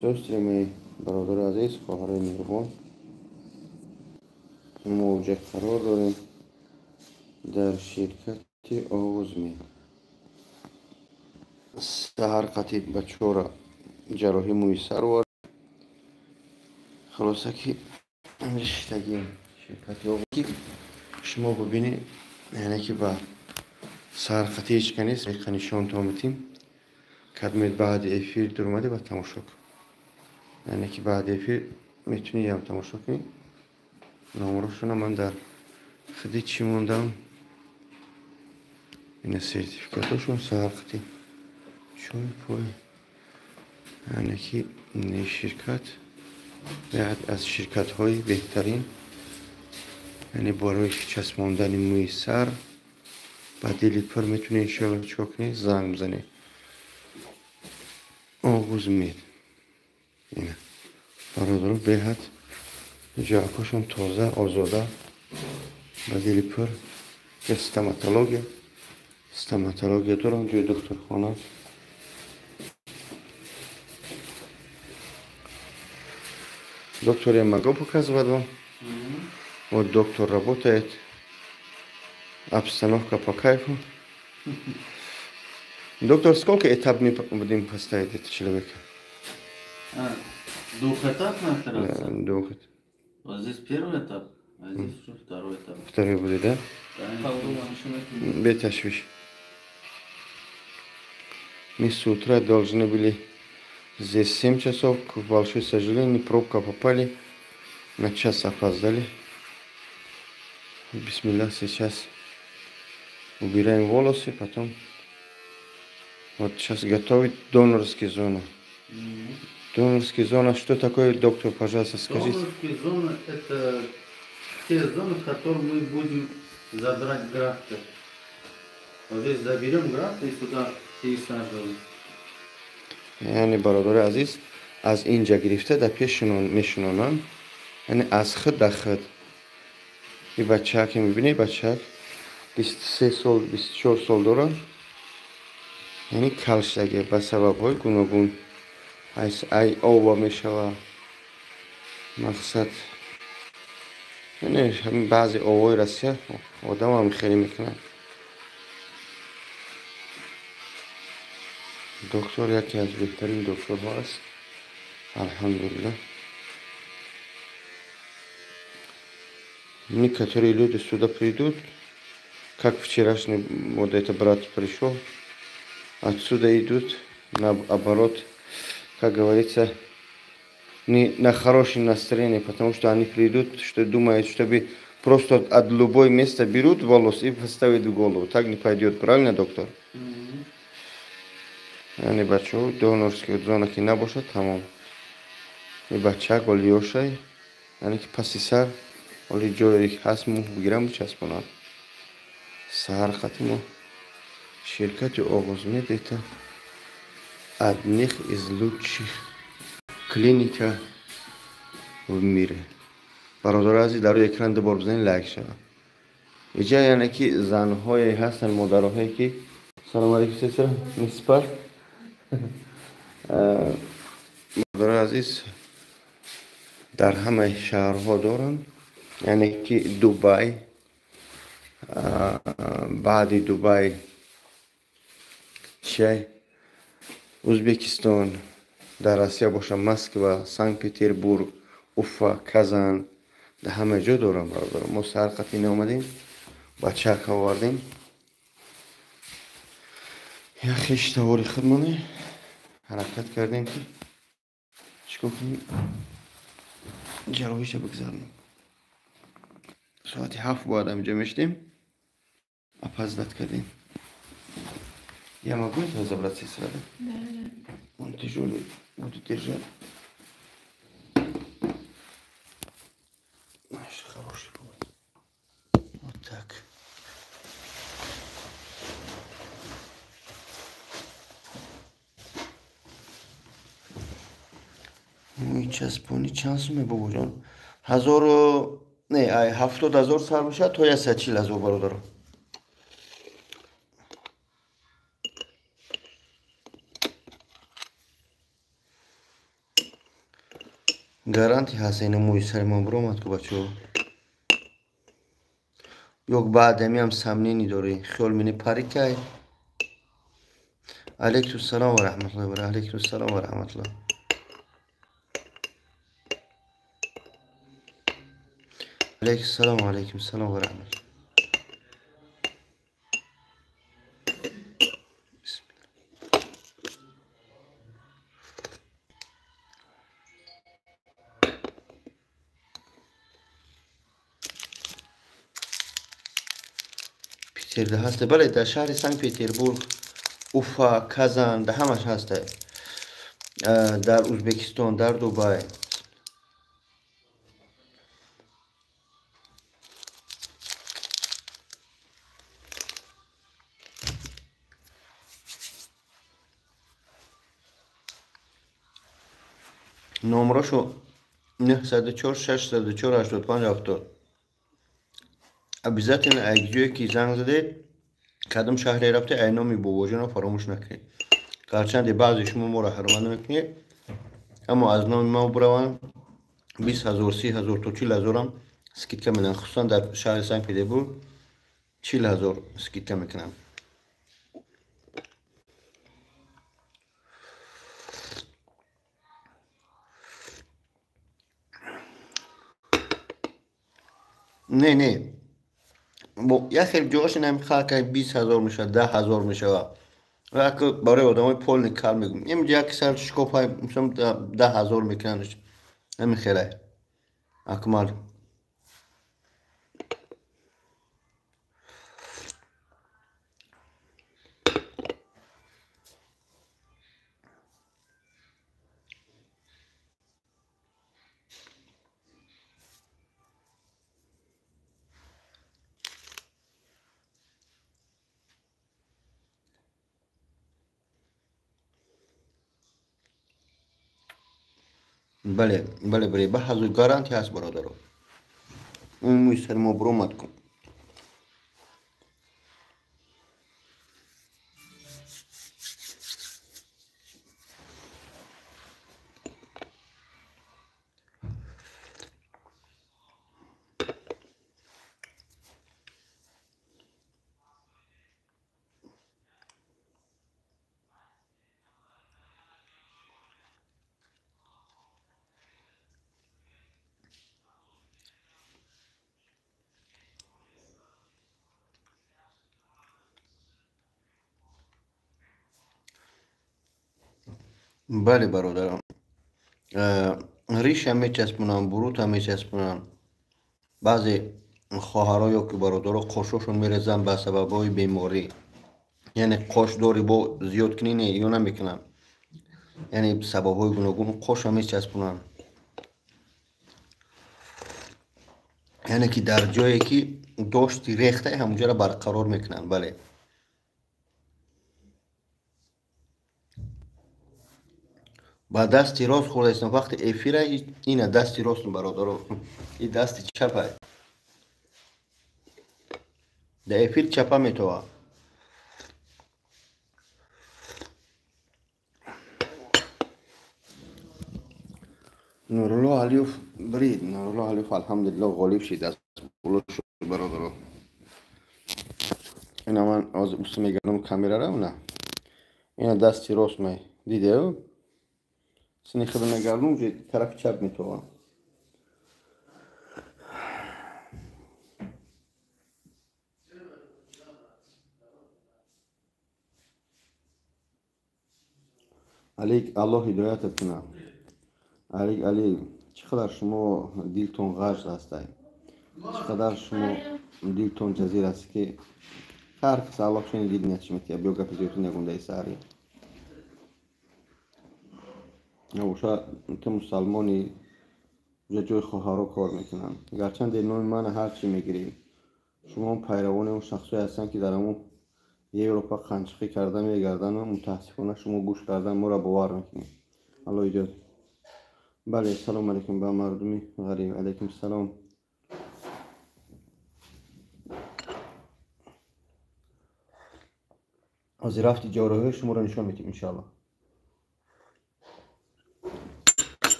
Сёстры мои, бародари азиз, хоҳарои меҳрубон, мо оҷа қарор дорем дар ширкати Оғузмед. Саҳар қатӣ бачаҳоро ҷарроҳӣ мӯи сар овард. Хулоса ки шиштагием ширкати Оғуз, ки шумо бибинед, яъне ки ба саҳар қатӣ ҳеҷ ка нест, қа нишонтон метим. Кадмед баъди эфир дуромадӣ ба тамошо кун. Яъне ки баъди эфир метунӣ ям тамошо кунӣ. Номрошона ман дар худи чӣ мондам? Ина сертификатошон саҳар қатӣ чой пой. Яъне ки ин ширкат аз ширкатҳои беҳтарин, яъне барои часпондани мӯи сар ба дили пур метунед иншоалло чикор кунед, занг бизанед. Оғузмед. Ина бародаро беҳад ҷоакошон тоза, озода, ба дили пур. Стоматология, стоматология дорам, ҷои духтурхона. Доктор, я могу показывать вам? Вот доктор работает. Обстановка по кайфу. Доктор, сколько этап мы будем поставить этого человека? Двухэтапная операция? Да, двухэтапная. Вот здесь первый этап, а здесь уже второй этап. Второй будет, да? Да. Без ташвиш. Мы с утра должны были здесь 7 часов, к большому сожалению, пробка попали, на час опоздали. Бисмилла, сейчас убираем волосы, потом вот сейчас готовить донорские зоны. Донорские зоны, что такое, доктор, пожалуйста, скажите. Донорские зоны – это те зоны, в которые мы будем забрать графты. Вот здесь заберем графты и сюда пересаживаем. Яъне бародари азиз, аз инҷа гирифта дар пеш мешунонам, яъне аз худ дар худ. И бачаак ки мебинед, бачаак 23 сол, 24 сол дорад, яъне калшаге ба сабабҳои гуногун ай ова мешава. Мақсад яъне баъзе овои Россия одамам хеле мекунад. Доктор яке аз беҳтарин докторҳо аст, алҳамдулиллаҳ. Некоторые люди сюда придут, как вчерашний вот этот брат пришел, отсюда идут наоборот, как говорится, не на хорошем настроении, потому что они придут, что думают, чтобы просто от любого места берут волос и поставят в голову. Так не пойдет, правильно, доктор? Яъне бачаҳо донорские зона ки набошад, тамом. И бачак оли ёшай, яъне ки паси сар оли ҷое ҳаст мӯ бигирам бичаспонам. Саҳар қати мо ширкати Оғузмед это одних из лучших клиника в мире. Бародари азиз, дар рӯи экран ду бор бизанед, лайк шавад. Иҷа яъне ки занҳое ҳастанд, модароҳое ки салом алейкум, сестра, миспар. Бародари азиз, дар ҳамаи шаҳрҳо доранд, яъне ки Дубай, баъди Дубай чай Узбекистон, дар Россия боша Москва, Санкт-Петербург, Уфа, Казан, дар ҳама ҷо дорам бародаро. Мо саҳар қатӣ наомадем, бачаак овардем. Як хеш тавори худмоне ҳаракат кардем ки чикор кунем, ҷарроҳиша бигзаронем. Соати 7 бояд ҳаминҷо мешидем, опоздать кардем. Я могу этого забрать, сестра, да? Да, да. Он тяжелый, буду держать. Наш хороший будет. Вот так. Мӯи часпонӣ чанд суме, бобоҷон? Ҳазору не, ай 70,000 сар мешавад то 140,000, бародаро. Гарантия ҳаст ина мӯи сари ман биромад ку бачаҳо. Ё баъдамиам сомнение дорӣ, хиёл мини парикай. Алейкум салом ва раҳматуллоҳи ва алейкум салом ва раҳматуллоҳ. Алейкум салом ва алейкум салом ва раҳматуллоҳ. Питерда ҳасте, бале, дар шаҳри Санкт Петербург, Уфа, Казан, дар ҳамаш ҳасте. Дар Узбекистон, дар Дубай. Номрошо 904 604 85 70. Обязательно ай ҷое ки занг задед, кадом шаҳре рафте, ай номи бобоҷонро фаромӯш накунед. Гарчанде баъзе шумо моро ҳурмат намекунед, аммо аз номи ма бираванд 20 000, 30 000 то 40 000 скидка медиҳанд. Хусусан дар шаҳри Санкт Петербург 40 000 скидка мекунанд. Не, не. Як хел ҷоаш инам халка 20 000 мешавад, 10 000 мешавад. Ва ако барои одамои полни кал мегӯм. Ин як сар шкофай мисол 10 000 мекунанд. Ҳамин хелай. Акмал. Бале, бале, бале, ба ҳазур гарантия ҳаст бародаро. Ин мӯи сари мо биромад кун. Бале бародарон, риша мечаспонанд, бурута мечаспонанд. Баъзе хоҳаро ё ки бародаро қошошон мерезанд ба сабабҳои беморӣ. Яъне қош дори бо зиёд кунӣ не, ё намекунанд. Яъне сабабҳои гуногун қоша мечаспонанд. Яъне ки дар ҷое ки дошти рехта ҳамонҷоро барқарор мекунанд. Бале. Ба дасти рост хӯрдаистам. Вақти эфира ина дасти рост бародаро, и дасти чапа. Дар эфир чапа метова. Нурулло Алиев брид. Нурулло Алиев алҳамдулилло ғолиб шид, аз боло шуд бародаро. Ина ман ҳозир уста мегардам камерара, на. Ина дасти рост ме дидев? Сини худа мегардум, тарафи чап метовам. Алик, Аллоҳ ҳидоятат кунад. Алик, Али, чӣ қадар шумо дилтон ғарз ҳастай, чӣ қадар шумо дилтон ҷазир аст, ки ҳар кас Аллоҳ чунин дил ниятш метиҳад. Биё гапи зиёдӣ нагундаи саҳарӣ. Набоша, ту мусалмони, ҷа ҷои хоҳаро кор мекунанд. Гарчанде номи мана ҳар чӣ мегирӣ, шумо пайравони он шахсое ҳастанд, ки дар ҳамон Европа қанчиқӣ карда мегардану мутаассифона шумо гӯш кардан моро бовар мекунед. Аллоҳ иҷозат. Бале, салом алейкум ба мардуми ғариб. Алейкум салом. Ҳозир рафти ҷарроҳиҳои шуморо нишон медиҳем иншоаллоҳ.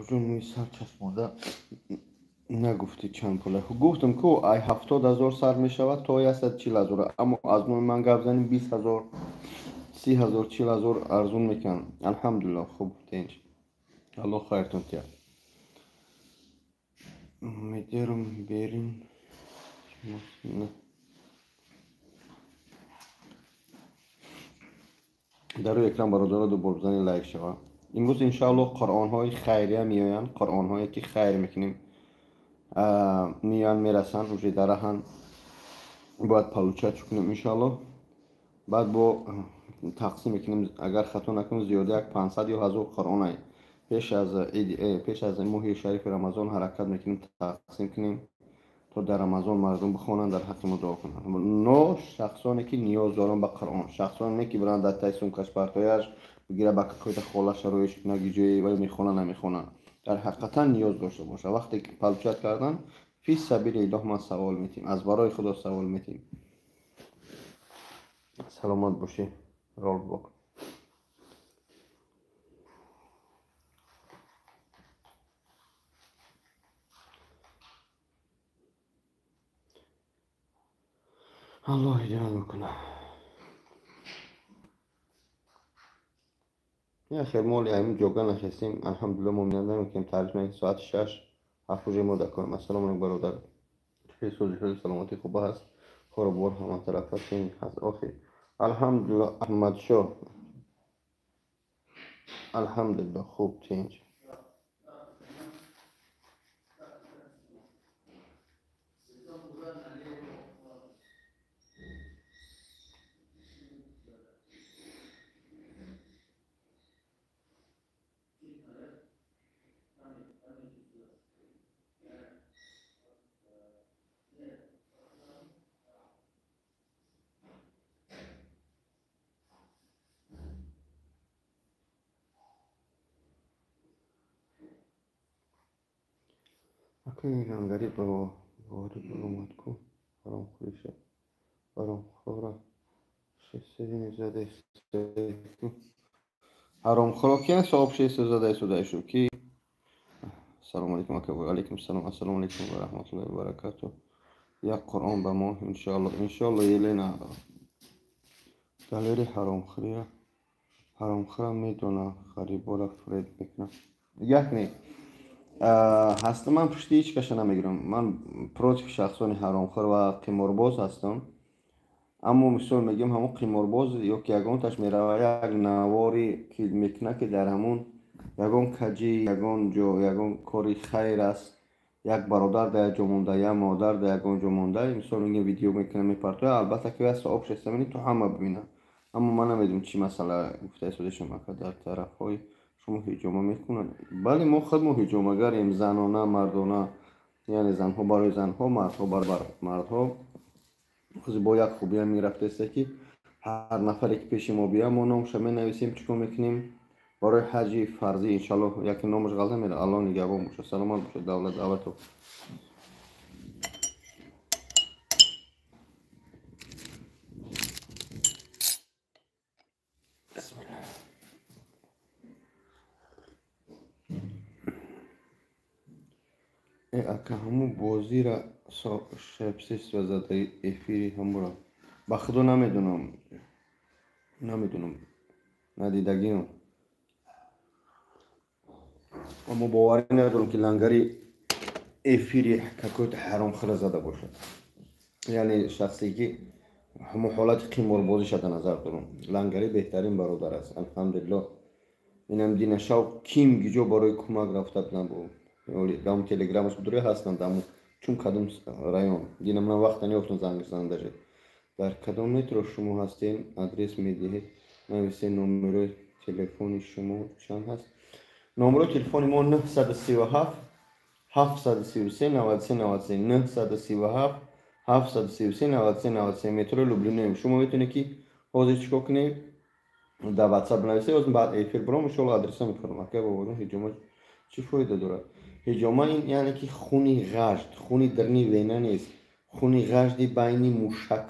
Бобоҷон, мӯи сар часпонда нагуфтӣ чанд пула? Гуфтам ку ай 70 000 сар мешавад то 140 000, аммо аз номи ман гап занем, 20 000, 30 000, 40 000 арзун мекунанд. Алҳамдулилло, хуб, тинч, Аллоҳ хайртон тиҳад. Медерум берин. Дар рӯи экран, бародаро, ду бор бизанед, лайк шава. Имрӯз, иншоаллоҳ, қуръонҳои хайрия меоянд, қуръонҳое ки хайр мекунем меоянд, мерасанд, уже дараҳанд, бояд получать кунем, иншоаллоҳ. Баъд бо тақсим мекунем. Агар хато накунем, зиёда як 500 ё 1000 қуръонай пеш аз пеш аз моҳи шарифи Рамазон ҳаракат мекунем тақсим кунем, то дар Рамазон мардум бихонанд, дар ҳаққи мо дуо кунанд. Но шахсоне ки ниёз доранд ба Қуръон, шахсоне не ки биранд дар таи сумкаш партояш бигира, ба какоита холаша роиш кунад, ҷое вай мехона, намехона, дар ҳақиқатан ниёз дошта боша. Вақте ки получать кардан, фи сабилиллоҳ ман савол метиҳем, аз барои Худо савол метиҳем. Саломат бошӣ, ролбок. Аллоҳ ҳидоят бикунад. Яхел моли ҳамин ҷога нахестем, алҳамдулилло, мо намекунем, таъриф мекунем. Соати 6-7 уже мо дакорем. Ассалому алайкум, бародар, хеле саломатӣ хуба ҳаст, кору бор ҳаматарафа тин ҳаст? Охи, алҳамдулилло, Аҳмадшоҳ, алҳамдулилло, хуб, тинч. Акаи лангарӣ ба ворид баромад ку, ҳаромхӯриша, ҳаромхӯра шестсадини задаку. Ҳаромхӯро ки соҳиб задаисудаишу ки. Ассалому алайкум, ака. Алайкум салом. Ассалому алайкум ва раҳматуллоҳи ва баракатуҳ. Як Қуръон ба мо, иншоалло, иншоалло. Елена Далери ҳаромхӯрия, ҳаромхӯра медона, ғарибора фиреб мекунад. Як не ҳастам, ман пушти ҳеҷ каша намегирам. Ман против шахсони ҳаромхӯр ва қиморбоз ҳастам, аммо мисол мегӯям, ҳамон қиморбоз ё ки ягонташ мерава, як навори ки мекунад, ки дар ҳамон ягон каҷӣ, ягон ҷо ягон кори хайр аст, як бародар дар як ҷо монда, як модар дар ягон ҷо монда, мисол мегӯям, видео мекунад, мепартояд, албатта ки вай сообщество то ҳама бибинад. Аммо ман намедонам чӣ масъала гуфта истода шумо. Дар тарафҳои шумо ҳиҷома мекунанд? Бале, мо худ мо ҳиҷомагарем, занона, мардона, яъне занҳо барои занҳо, мардҳо бар мардҳо. Ҳозир бо як хубиам мерафтааста, ки ҳар нафаре ки пеши мо бия, мо номаша менависем, чӣ кор мекунем барои ҳаҷи фарзӣ, иншаллоҳ, яке номаш ғалта мера. Аллоҳ нигаҳбон бошад, саломат бошад, давлат давлату. Э, ака, ҳамун бозира шепсисва задаи эфири ҳамура, ба худо намедонам, намедонам, надидагиам, аммо боварӣ надорам, ки лангари эфири какой-то ҳаромхӯра зада бошад, яъне шахсе ки ҳамон ҳолати қиморбозиша дар назар дорам. Лангари беҳтарин бародар аст, алҳамдулилло. Инам динашав ким гиҷо барои кӯмак рафта набуд, даму телеграмаш будуре ҳастанд, даму чун кадом район дина ман вақта неёфтам занг занам даже. Дар кадом метро шумо ҳастем, адрес медиҳед, нависед. Номерои телефони шумо чанд ҳаст? Номерои телефони мо 937 733 93 93, 937 733 93 93. Метрои Люблиноем. Шумо метавонед, ки ҳозир чӣ кор кунед, дар ватсап нависед, ҳозир баъд эфир буром, иншоалло, адреса мефармам. Ака бобоҷон, ҳиҷома чӣ фоида дорад? Ҳиҷома ин яъне ки хуни ғажд, хуни дарни вена нест, хуни ғажди байни мушак,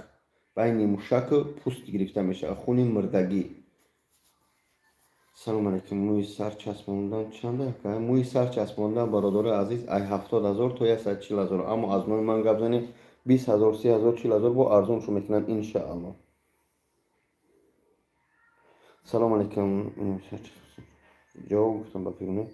байни мушаку пӯст гирифта мешавад, хуни мурдагӣ. Салом алейкум. Мӯи сар часпондан чанд ака? Мӯи сар часпондан, бародари азиз, ай 70 000 то 140 000, аммо аз номи ман гап занем, 20 000, 30 000, 40 000 бо арзоншо мекунанд, иншаалло. Салом алейкум. Ҷавоб гуфтам ба фикр, не?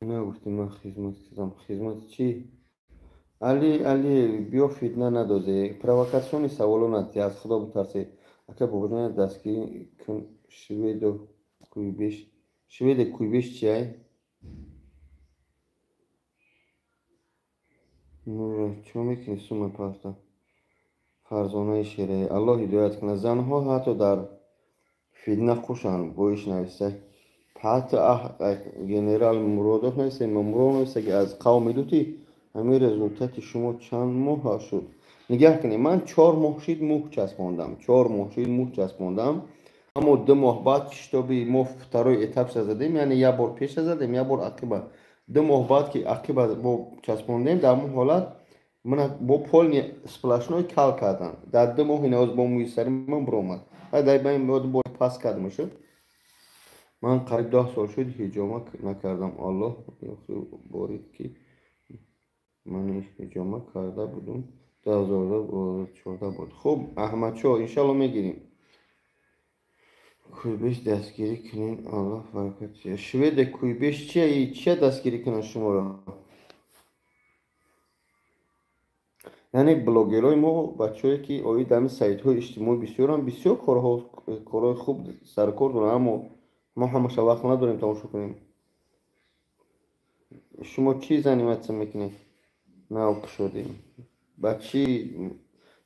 Нагуфтӣ, ман хизмат кардам. Хизмати чӣ? Али, Али, биё, фитна надозе, провокационный саволо надиҳ, аз Худо битарсед. Ака Бобоҷон, дастгирӣ кун шведу куйбеш. Шведе куйбеш чиай? Нура, чо мекунӣ, сума парта? Фарзонаи шераи, Аллоҳ ҳидоят кунад. Занҳо ҳатто дар фитна хушанд, боиш нависта. Ҳатто генерал Муродов нависта, Муродов нависта, ки аз қавми лути. Ҳамин результати шумо чанд моҳ шуд? Нигаҳ кунед, ман 4 моҳ шид мӯҳ часпондам, 4 моҳ шид мӯҳ часпондам, аммо 2 моҳ баъд, чтобы мо второй этапша задем, яъне як бор пеша задем, як бор ақиба, 2 моҳ баъд ки ақиба бо часпондем, дар ҳамон ҳолат мана бо полный сплошной кал кардам. Дар 2 моҳ иноз бо мӯи сари ман биромад. Дар байн бор пас кардам шуд. Ман қариб 10 сол шуд ҳиҷома накардам. Аллоҳ борид, ки ман ҳиҷома карда будум, 2014 буд. Хуб, Аҳмадшоҳ, иншалло мегирем. Куйбеш дастгирӣ кунем, Аллоҳ баракат. Шведе куйбеш чия? Чия дастгирӣ кунанд шуморо? Яъне блогерҳои мо, бачаҳое ки оид ҳамин сайтҳои иҷтимоӣ бисёрам, бисёр корҳои хуб саркор доранд, аммо мо ҳамаша вақт надорем тамошо кунем. Шумо чӣ заниматься мекунед? Нав кушодем. Ба чӣ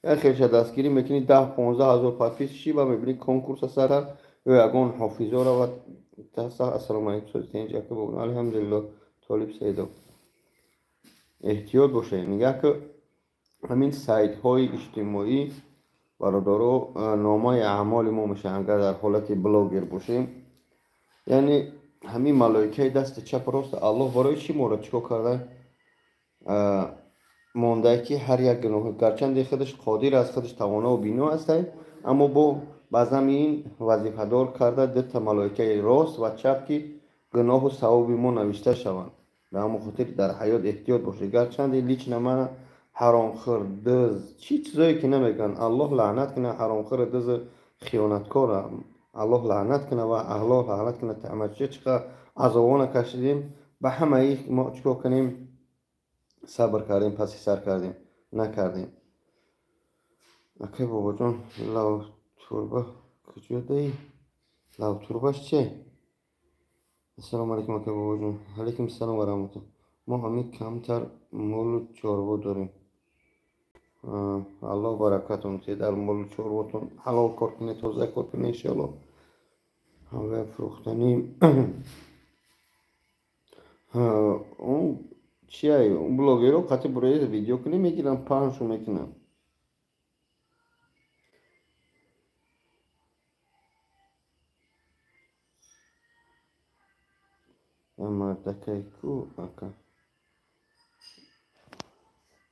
як хелша дастгирӣ мекунӣ, 10-15 ҳазор подписчик, ба мебинӣ, конкурса сар ё ягон ҳофизо равад. Ассалому алайкум, алҳамдулилло. Толиб Саидов, эҳтиёт бошед. Нигаҳ ки ҳамин сайтҳои иҷтимоӣ, бародаро, номаи аъмоли мо мешаванд, агар дар ҳолати блогер бошем. Яъне ҳамин малоикаи дасти чап рост Аллоҳ барои чӣ моро чӣ кор карда монда, ки ҳар як гуноҳ, гарчанде худаш қодир аст, худаш тавонову бино ҳастай, аммо бо баъзан ин вазифадор карда дута малоикаи рост ва чап, ки гуноҳу савоби мо навишта шаванд. Ба ҳамон хотир дар ҳаёт эҳтиёт бошед. Гарчанде лично мана ҳаромхӯр, дыз, чӣ чизое ки намегӯянд, Аллоҳ лаънат кунад ҳаромхӯр, дызу хиёнаткора, Аллоҳ лаънат кунад ва Аллоҳ лаънат кунад таъмачия. Чӣ қадр азобона кашидем, ба ҳамаи мо чӣ кор кунем? Сабр кардем, паси сар кардем, накардем. Акай Бобоҷон, лавтурба куҷо даи? Лавтурбаш че? Ассалому алайкум, акай Бобоҷон. Алайкум салом ва раҳматулло. Мо ҳамин камтар молу чорво дорем. Аллоҳ баракатон диҳад дар молу чорвотон. Ҳалол кор кунед, тоза кор кунед, иншоалло. Ҳавоя фурӯхтанӣ чия? Блогеро қати бурои видео кунӣ, мегиранд, паҳншо мекунанд. Мардакай ку, ака?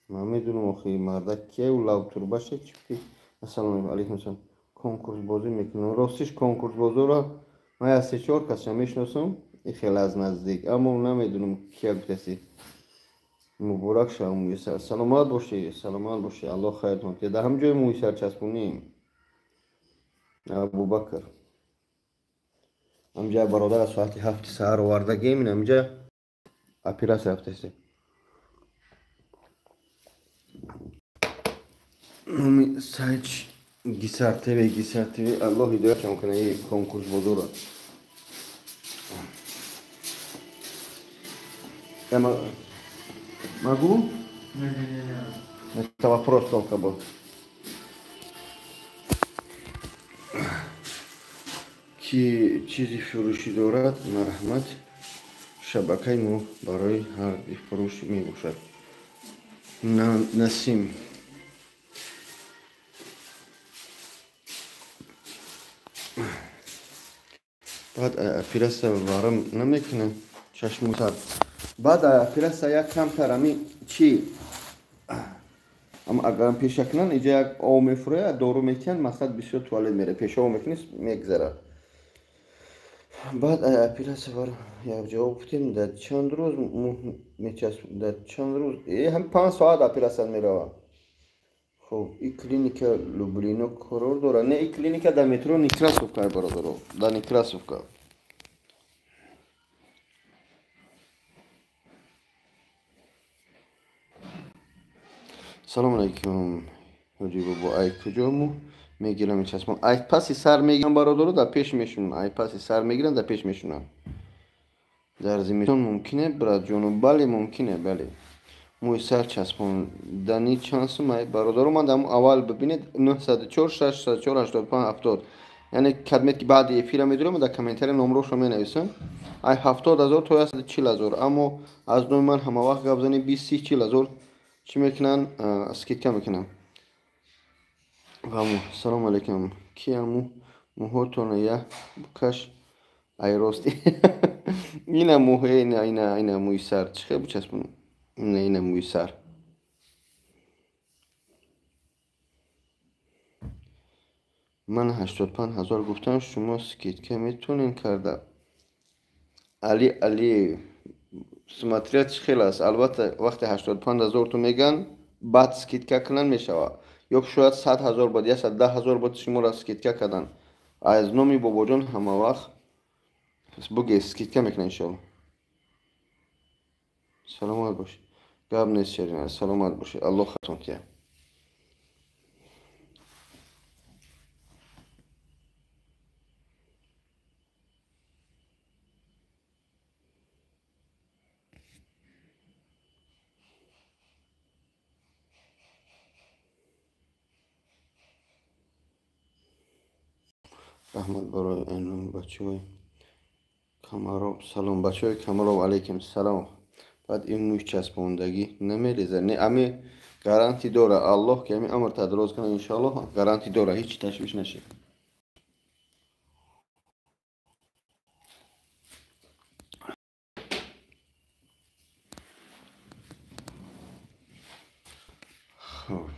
Ман медунам, охи, мардак кияю, лавтурбаша чӣ? Ассалому алайкум. Салом. Конкурсбозӣ мекунам. Ростиш, конкурсбозоро ман аз се чор касша мешиносам и хеле аз наздик, аммо намедунам кия гуфтаси. Муборак шава мӯи. Саломат бошӣ, саломат бошӣ, Аллоҳ хайртон диҳад. Дар ҳам ҷои мӯи сар часпонем, Абубакр. Ҳамҷа бародар аз соати 7-и саҳар овардагем, ин ҳамҷа оператсия рафтаст. Номи сайт Гисар ТВ, Гисар ТВ. Аллоҳ ҳидоятшон кунад и конкурсбозоро. Я могу? Не-не-не. Это вопрос только был. Ки чизи фурӯшӣ дорад, марҳамат, шабакаи мо барои ҳар фурӯш мебошад. Насим. Баъд операция варам намекунад чашму сар. Баъд операция як камтар ами чи агар пеша кунанд, инҷа як об мефурӯяд, дору метиҳанд, мақсад бисёр туалет меравад. Пеша об мекунӣ, мегзарад. Баъд операция вар як ҷавоб гуфтем, дар чанд рӯз мечасп, дар чанд рӯз? Ҳам 5 соат операция меравад. Хоб, и клиника Люблино қарор дорад. Не, и клиника дар метро Некрасовка, бародаро, дар Некрасовка. Салом алейкум, ҳоҷи бобо, ай куҷо му мегирам чашмон? Ай паси сар мегирам, бародаро, дар пеш мешунам. Ай паси сар мегирам, дар пеш мешунам. Дар зимистон мумкине, братҷону? Бале, мумкине, бале. Мӯи сар часпондани чанд сум? Ай бародаро, ман дар аввал бибинед 904 604 85 70. Яъне кадмет ки баъди эфира медурам, дар комментария номрошро менависам. Ай 70 ҳазор то 140 ҳазор. Аммо аз номи ман ҳама вақт гап зани 20 30 40 ҳазор чӣ мекунанд? Скидка мекунанд. Ваму салом алейкум. Ки аму муҳотона я букаш ай рости. Ина муҳе, ина ина ина мӯи сар. Чӣ хел бичаспонам? Ина ина мӯи сар. Ман 85 ҳазор гуфтам, шумо скидка метавонед карда. Али Али смотря чӣ хел аст. Албатта вақте 85 ҳазор ту меган, баъд скидка кунан мешавад. Ё шояд 100 ҳазор бод, 110 ҳазор бод шуморо скидка кардан. Аз номи бобоҷон ҳама вақт буге скидка мекунан иншоалло. Саломат бошед. Гап нест, Шерина, саломат бошед. Аллоҳ хатон кия. Раҳмат барои айном бачаҳои Камаров. Салом бачаҳои Камаров, алейкум салом. Баъд ин мӯй часпондагӣ намерезад. Не, ами гаранти дора. Аллоҳ ки ами амр тадроз кунад иншоаллоҳ, гаранти дора, ҳеҷ ташвиш нашед. Хоб.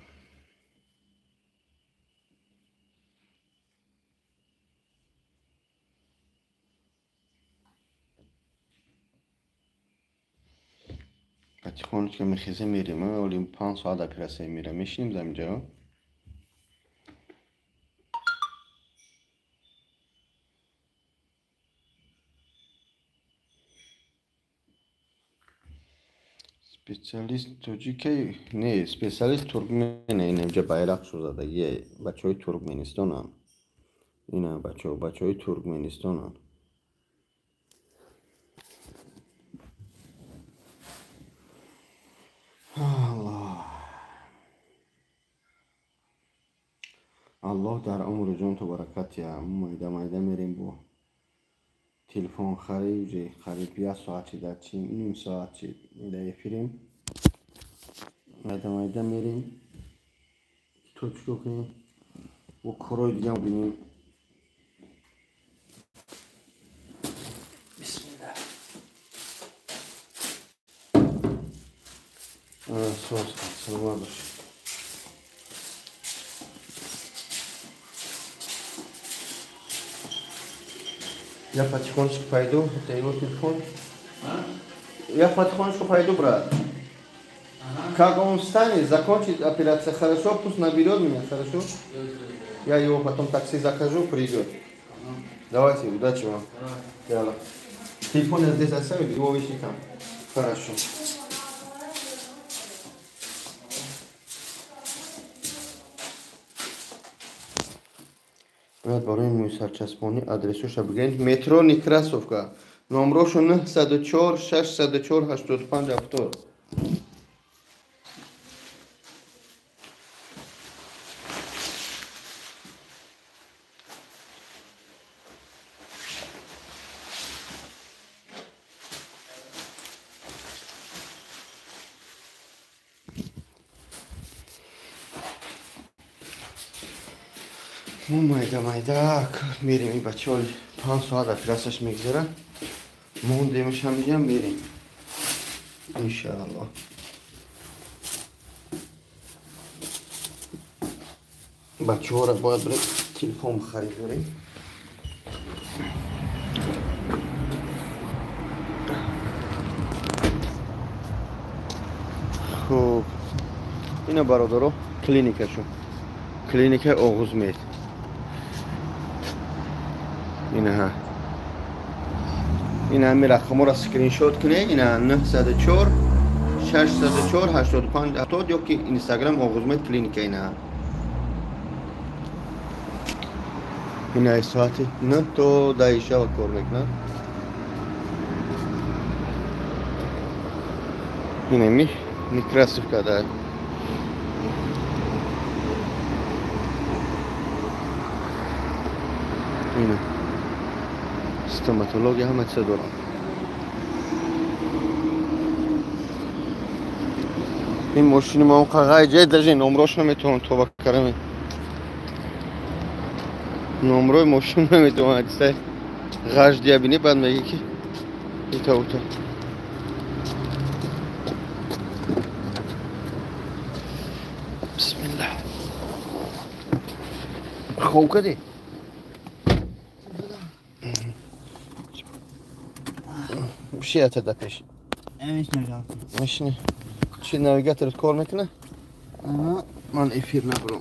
Потихонечку мехезем мерем. Оли 5 соат операция мерем. Мешинем за инҷо. Специалист тоҷике? Не, специалист туркмене. Ина инҷа байрақ сӯзадагие. Бачаҳои Туркменистонанд. Ина бачаҳо, бачаҳои Туркменистонанд. Аллоҳ. Аллоҳ дар умру ҷон ту баракат диҳад. Майда майда мерем бо телефон харид, қариб як соат чи дар чи ним соат чи дар эфирем. Майда майда мерем. То чикор кунем? Бо корҳои дига бинем. Бисмиллаҳ. Соз, саломат бошед. Я потихонечку пойду, это его телефон. А? Я потихонечку пойду, брат. Ага. Как он встанет, закончит операцию, хорошо, пусть наберет меня, хорошо? Я его потом такси закажу, придет. Ага. Давайте, удачи вам. Давай. Телефон я здесь оставлю, его ищи там. Хорошо. Брат, барои мӯи сарчаспонӣ адресоша бигӯед. Метро Некрасовка. Номрошо 904 604 85 70. Мо майда майда мерем, ин бачаҳо 5 соат операцияш мегзара. Мондемаш ҳамиҷам мерем. Иншааллоҳ. Бачаҳоро бояд бирем телефон бихаридорем. Хуб, ина бародаро клиникашу. Клиникаи Оғузмед. Инаҳа. Ина ҳамин рақамҳоро скриншот кунед. Ина 904 604 85 70 ё ки Инстаграм Оғузмед клиника ина. Ина соати 9 то 10 шава кор мекунад. Ина ми Некрасовка да. Ина стоматология ҳама чиза дорам. Ин мошини ма он қағай ҷай даже номрош наметавонам тоба караме. Номрои мошин наметавонам ҳадисай ғаж дия бини баъд меги ки ита ута. Бисмиллаҳ. Хоб кардӣ? Биши ата пеш. Мешини. Чи навигаторат кор мекунад? Ман эфир набурам.